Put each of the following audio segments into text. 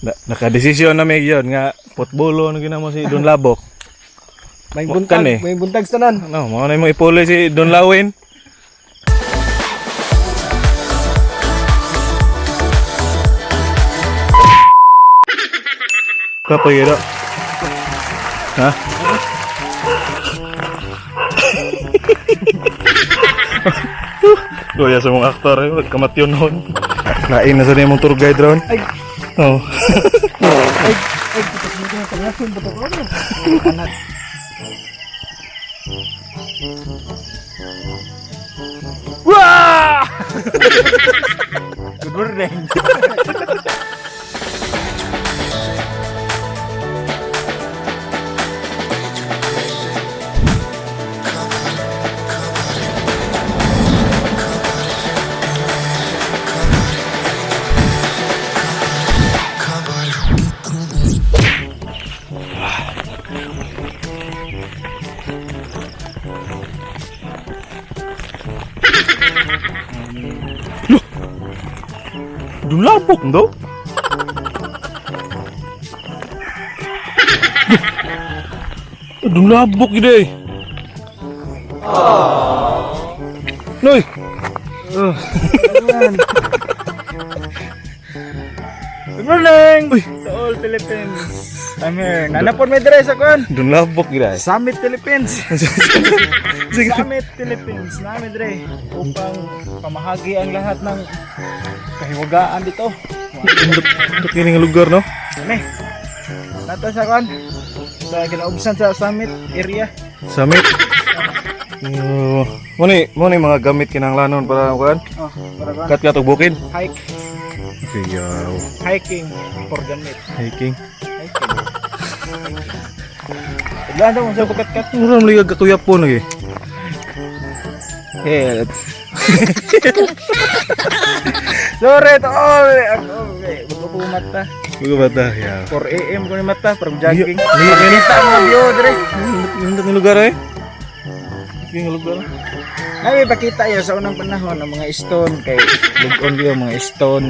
Nakadesisyon na may yun nga potbolo na ginamo si Don Labok. May Wa- buntag, kan eh. may buntag sa tanan. Ano, mao na imong ipuli si Don Lawin. Kapoy gino. Ha? Kuya sa mong aktor, eh, kamatyon noon. Lain na sa mong tour guide ron. Ay. Oh. Ay, ay, putok mo ko pangasin, putok ko. Anak. Wah! Good morning. Don Labok daw. Don Labok gid eh. Noy. Good morning Uy. to all Philippines. I'm here. Nanapon may dire sa kon. Don Labok gid eh. Summit Philippines. Sige. Summit Philippines. Nami dire upang pamahagi ang lahat ng kahiwagaan dito. Indot kini nga lugar, no? Ano? Nato sa kon. Sa ginaubsan sa Summit area. Summit. Mo ni mga gamit kinahanglanon para kuan. Oh, para kon. Kat kat og bukid. Hike, Siyaw. hiking for gamit. Hiking. Hiking. Biglaan daw mo sa bukat-kat. Mura man ligag katuyap po lagi. Help. Sorry to all. Okay, bago po mata. Bago bata, ya. 4 AM ko ni mata para jogging. Niya kini. Kita ang mga view dire. Indot nga lugar eh. Indot nga lugar. Nami pakita yo sa unang panahon ang mga stone kay lugon gyud mga stone.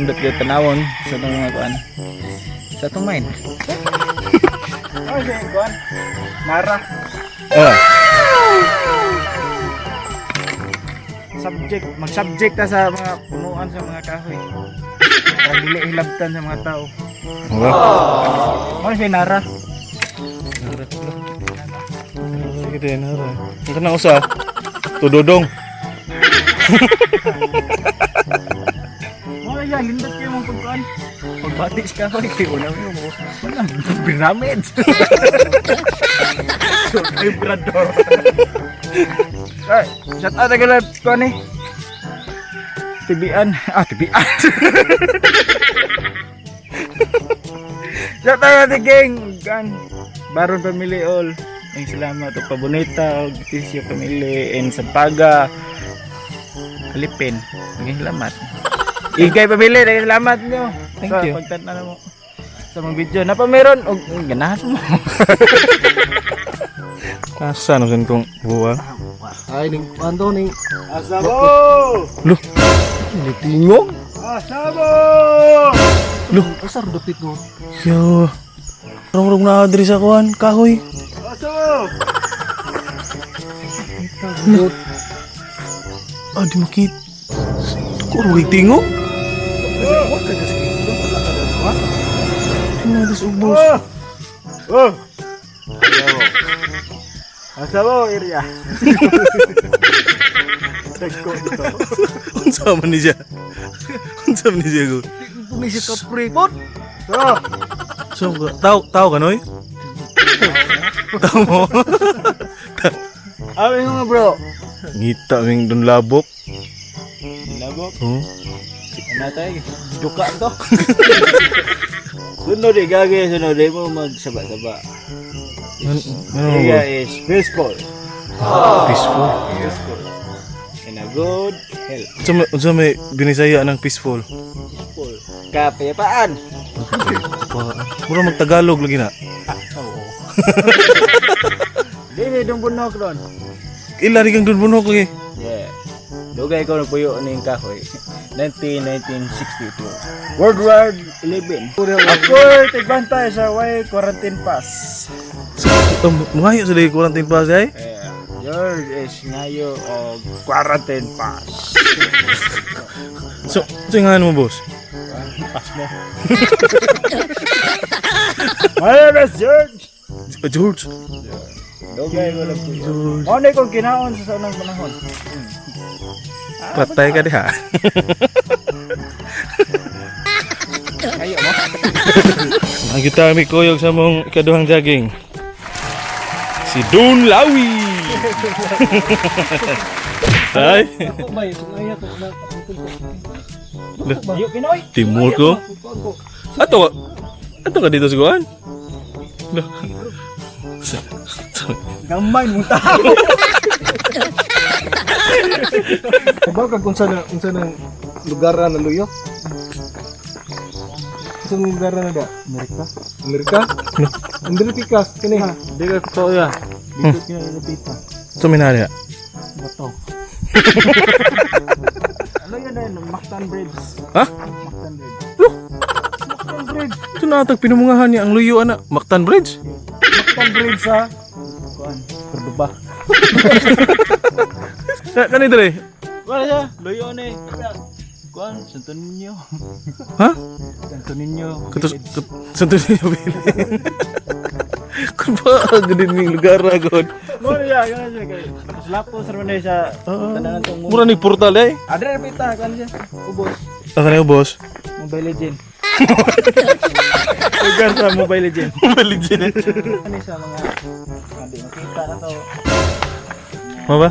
Indot gyud tanawon sa itong mga kuan. Sa itong mine. Oh, siya kuan. Nara. Ah. Subject, mag-subject ta sa mga punuan sa mga kahoy. Para dili hilabtan sa mga tao. Wala. Ano siya Nara? Nara. Nara gid nara. Ang kanang usa. Tudodong. Wala siya, lindot kayo mong pagkuan. Pagbati sa kahoy, kay una mo mo. Wala, pyramid. Vibrador. Ay, shout out agad kuan eh. Tibian. Ah, tibian. Shout out ate gang. Kan. Baron family all. Ang salamat og pabonita og Tisyo family and Sampaga. Alipin. Daghang salamat. Igay pamilya, daghang salamat nyo. Thank sa you. Pagtan-aw mo sa mga video. Napa meron og ganahan mo. Asa na sen kong buwa. Ay, ning ano ning Asabo! Loh, ning tingog. Asabo! Loh. Asar dapit no. Yo. Rong-rong na diri sa kuan, kahoy. Asabo! Ah, di makit. Ko ro tingog. Tinadis ubos. Oh! Asabo area. Tagko dito. Unsa man ni siya? Unsa man ni siya ko? Ni siya ka prepot. So, So, tao tao ka noy? Tao mo. amin mga bro. Ngita ming dun labok. Labok. Oh. Ano tayo? Duka to. Sunod eh, gagawin sunod eh mo magsaba-saba. Ano ano ba? Area is peaceful. Peaceful. Peaceful. And a good health. Unsa may binisaya ng peaceful? Peaceful. Kapayapaan. Mura mag Tagalog lagi na. Oo. Dili dong bunok ron. Ila ri kang dun bunok lagi. Yeah. Dugay ko nagpuyo ning kahoy. 19, 1962. World War 11. Ako tigbantay sa way quarantine pass. Mangayo sa dili quarantine pass ay. Eh, yours is ngayo og quarantine pass. So nga mo, boss. Pass mo. My name is George. George. Dugay ko lang po. Mao na kong kinaon sa unang panahon. Patay ka diha. Ayo mo. Ang kita mi kuyog sa mong ikaduhang jogging. Si Don Lawi. Ay, Ako ba yung ay ako na Ayo Pinoy. timur ko. Ato, ato ka dito sa kuan? Lah. Gamay mong tao. Kabaw kag unsa nang lugar na luyo? Unsa nang lugar na da? Amerika. Amerika? Amerika kini. Di ka totoo ya. Dito kinalapita. So minari. Bato. Ano yun na yun? Mactan Bridge. Ha? Mactan Bridge. Mactan Bridge. Ito na atag pinumungahan niya ang luyo ana, Mactan Bridge. Mactan Bridge sa kuan, Cordoba. Kani dire? Wala siya, luyo ni. Kuan, Santo Niño. Ha? Santo Niño. Kato Santo Niño Village. Kun ba gud ning lugar ra gud. Mo na siya, kuan siya kay Lapos ra man siya. Tanan tong Mura ni portal eh. Adre pita kuan siya. Ubos. Ang kanyo, boss. Mobile Legend. Lugar sa Mobile Legend. Mobile Legend. Ano siya mga hindi makita na to. Mo ba?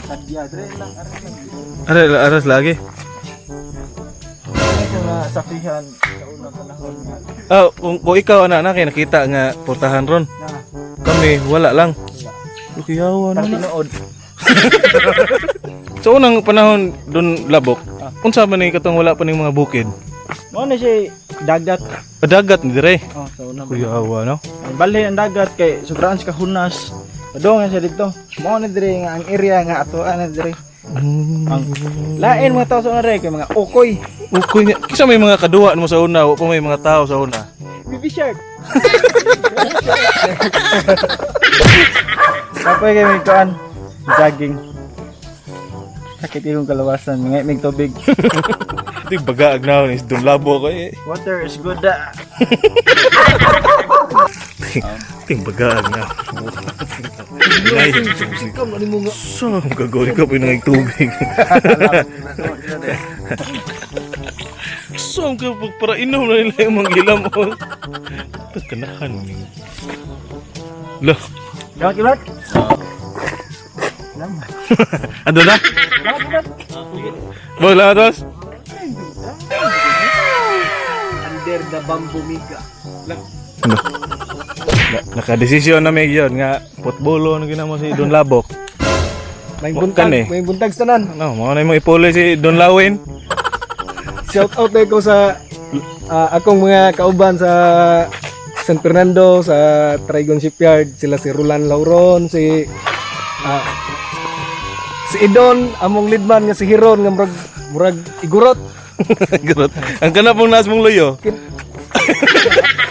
Sadya, dre lang, aray lang. Are aras lagi. Ano siya mga sakihan sa unang panahon nga. Ah, kung ikaw ana na kay nakita nga portahan ron. Na, Kami wala lang. Lukiyawa na. parang tinuod. Sa unang panahon doon labok. Unsa man ni katong wala pa ning mga bukid? Mo na siya dagat. Ah, dagat ni dire. Oh, sa unang panahon. Kuyawa no. Ang balhin ang dagat kay sobrang sa kahunas. Padong siya dito. Mo na dire nga ang area nga atoan na dire. Ang lain mga tao sa una dire kay mga okoy. Ukoy niya. Kisa may mga kaduwa mo sa una, wa pa may mga tao sa una. Baby shark. Kapoy kay may kuan jogging. Sakit yung kalawasan, mga may tubig. Ito yung baga agnaw ni Don Labo ko eh. Water is good. Ah. Ting baga agnaw. Ngay. Ikaw ano mo nga So, gagawin ka pa yung tubig. So, ang kapag para inom na nila yung mga ilam. Tagkanahan mo niyo. Lah, Salamat kilat. Salamat. ando na? Salamat kilat. Boss, lahat, boss? under the bamboo miga. Ano? Nakadesisyon na may yun nga putbolo ano ginamo si Don Labok. May Wa- buntag, kan eh. may buntag sa tanan. Ano, mao na imong ipuli si Don Lawin. Shout out ko sa akong mga kauban sa San Fernando sa Trigon Shipyard, sila si Roland Lauron, si Idon, among leadman nga si Hiron nga murag murag igurot. Garot. Ang kanap mong naas mong luyo.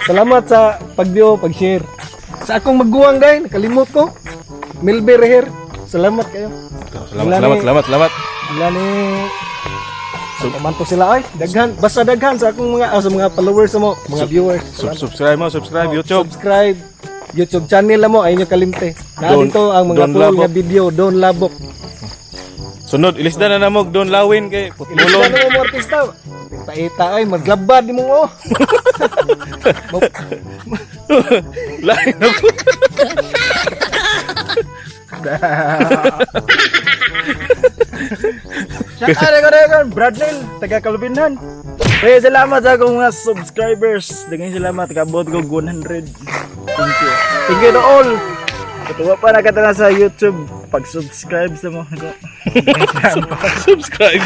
Salamat sa pag-view, pag-share. Sa akong maguwang day, nakalimot ko. Milbe Reher. Salamat kayo. Salamat, salamat, salamat, salamat. Wala ni So, manto sila ay daghan basta daghan sa akong mga sa mga followers mo, mga viewers. Subscribe mo, subscribe YouTube. Subscribe YouTube channel mo ay inyo kalimte. Naa dito ang mga Don full Labok. nga video Don Labok. Sunod, ilisda na namog Don Lawin kay putbolo. Ilista na mo artista. Paita ay maglabad nimo oh. Lain na po. Shout out ko rin, Bradley, taga Calvinhan. Kaya salamat sa akong mga subscribers. Daghang salamat, kabot ko 100. Thank you. Thank you to all. Katuwa pa nakatala sa YouTube. Pag-subscribe sa mga ko. Subscribe.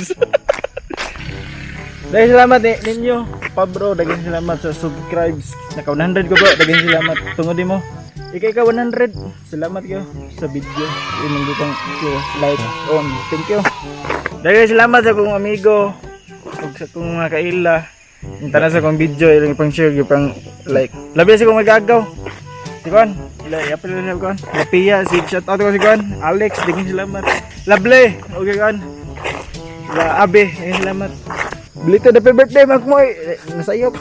Daghang salamat ninyo, Pabro. Daghang salamat sa subscribes. Naka 100 ko bro. Daghang salamat. Tungod mo. Ika ika 100. Salamat kayo sa video. Imong gitong like on. Thank you. Dahil salamat sa akong amigo ug sa akong mga kaila. Yung tanan sa akong video ilang pang share, yung pang like. Labi sa akong magagaw. Si Kuan, ila yapil na Kuan. Lapia, si shout out ko si Kuan. Alex, daghang salamat. Lable, okay Kuan. La Abe, daghang salamat. Belated happy birthday Magmoy. Nasayop.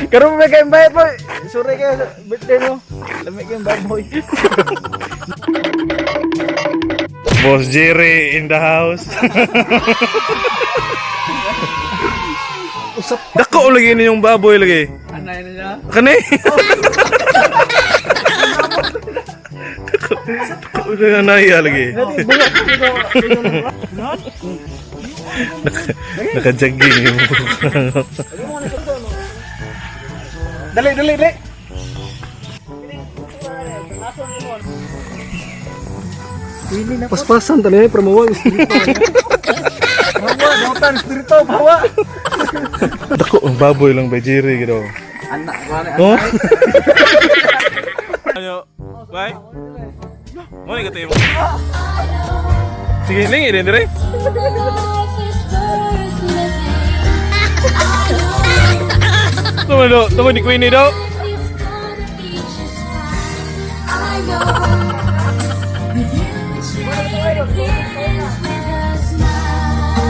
Karon may kay bayad boy. Sorry kayo sa birthday mo. Lami kayong baboy. Boss Jerry in the house. Usap. Dako lagi ninyong baboy lagi. Anay na siya. Kani? Dako dako lagi anaya lagi. Naka-jogging yung Dali, dali, dali. Paspasan talaga para mawa ang espiritu. Bawa, dautan, spirito, bawa. Dako ang baboy lang ba Jerry gino. Anak, wala. Oh. Ano? Bye. Mo ni katayo mo. Sige, lingi din dire. Life is worth living. I know Tama do, tama ni Queenie do. it's gonna be just fine. I know with you each day begins with a smile.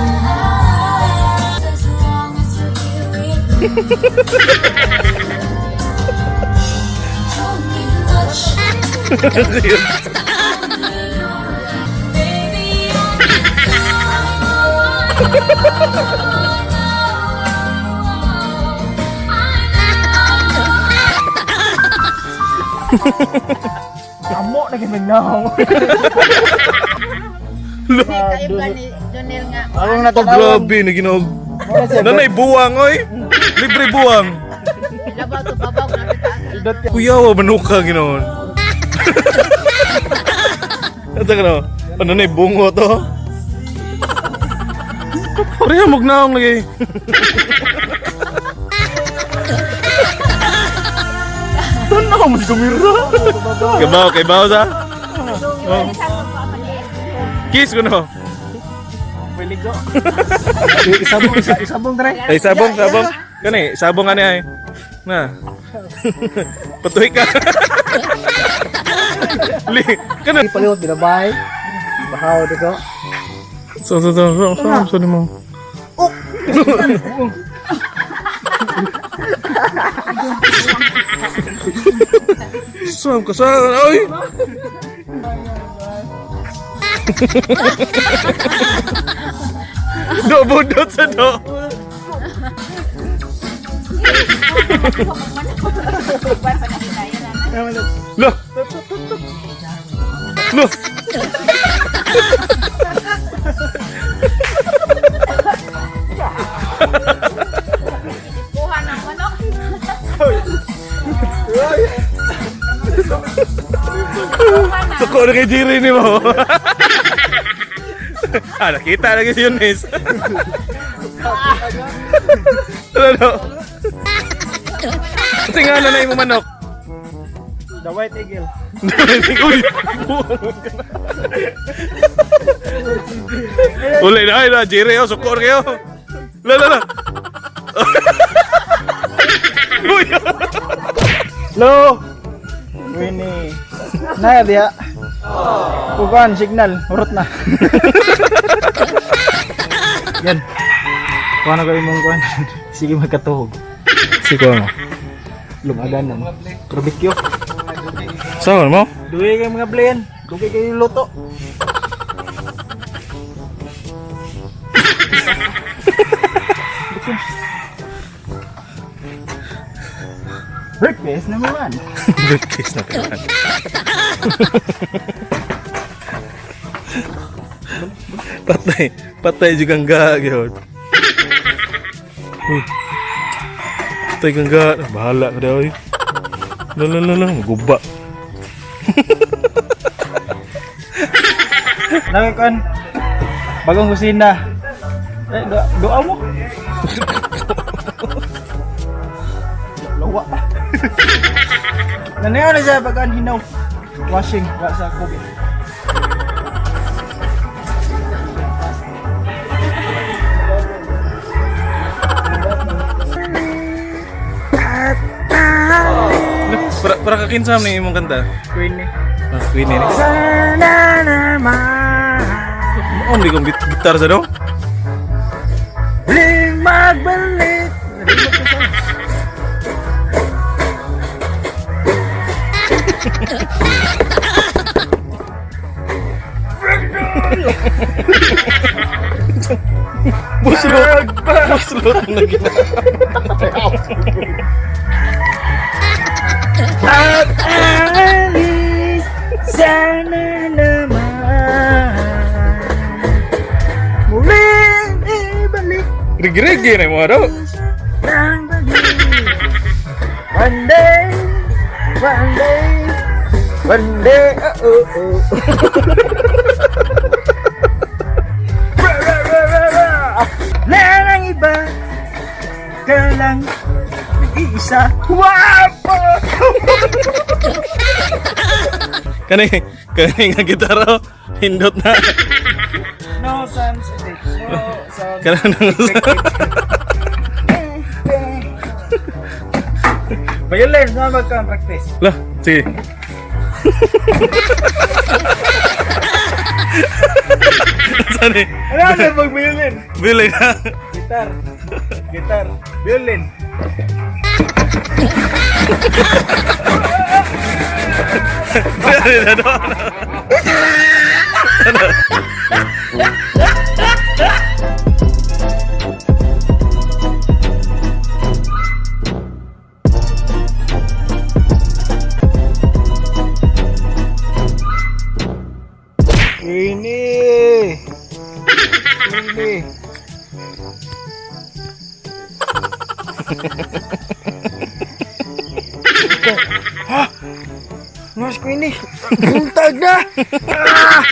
As long as you're here with me. Don't need much. Only your baby. I know. Amo na kinagnaw. Kayo ba ni Jonel nga? Akong Oh, natanaw. grabe na Ginoo. Nanay buwang oy. Libre buwang. Labaw to babaw grabe taas. Kuyawa manuka Ginoo. Ata ka no. Ano na bungo to? Pareha magnaong lagi. Tanaw mo si kamera. Kabaw, kabaw sa. Oh. Kiss ko no. Piligo. Isabong, isabong dre. Ay sabong, sabong. Kani, sabong ani ay. Na. Patuhi ka. Li, kana. Paliwat binabay. Bahaw dito. So so so so so so mo. Sam ka sa oy. Do budot sa do. Loh. Loh. Kuha ng manok. Suko na kay Jerry ni mo. Ah, nakita lagi si Eunice. Ano no? Kasi nga na yung manok. The White Eagle. Uy! Uli na, ay na, Jerry, oh, suko na kayo. La, la, la. Uy! Lo. Winnie. Na diya. Kukan signal, urot na. Yan. Kuha na kayo mong kuan. Sige magkatuhog. Siko mo. Lumaganan. Barbecue. Saan mo? Duwi kayo mga blend. Duwi kayo luto. Breakfast number 1. Breakfast na pala. Patay, patay juga enggak gitu. Uy. Patay ka enggak, bahala ka daw. Eh. La la la la, maguba. Nagkuan. Bagong kusina. Eh, doa, doa mo. Lawa. Nanayaw na siya pagkaan hinaw. Washing wa sa kubit. Para ka kinsa ni imong kanta? Queen eh. Ah, Queen ni. Sana naman Mao ni kong gitar sa do. Muling magbalik. Buslot. Buslot na gina. At alis sana naman muling ibalik Rigi-rigi na mo do. ang balik. One day, one day, one day, oh. Wala nang iba, ka lang nag-iisa. Wapo! Kani kani nga gitara oh. Hindot na. No sounds effect. No sound Kanang Violin, saan magka-practice? Lah, sige. Saan eh? Ano na mag-violin? Bili na. Gitar. Gitar. Violin. Bili na do. Queenie! Queenie! Ha? Mas Queenie! Buntag na! Ah!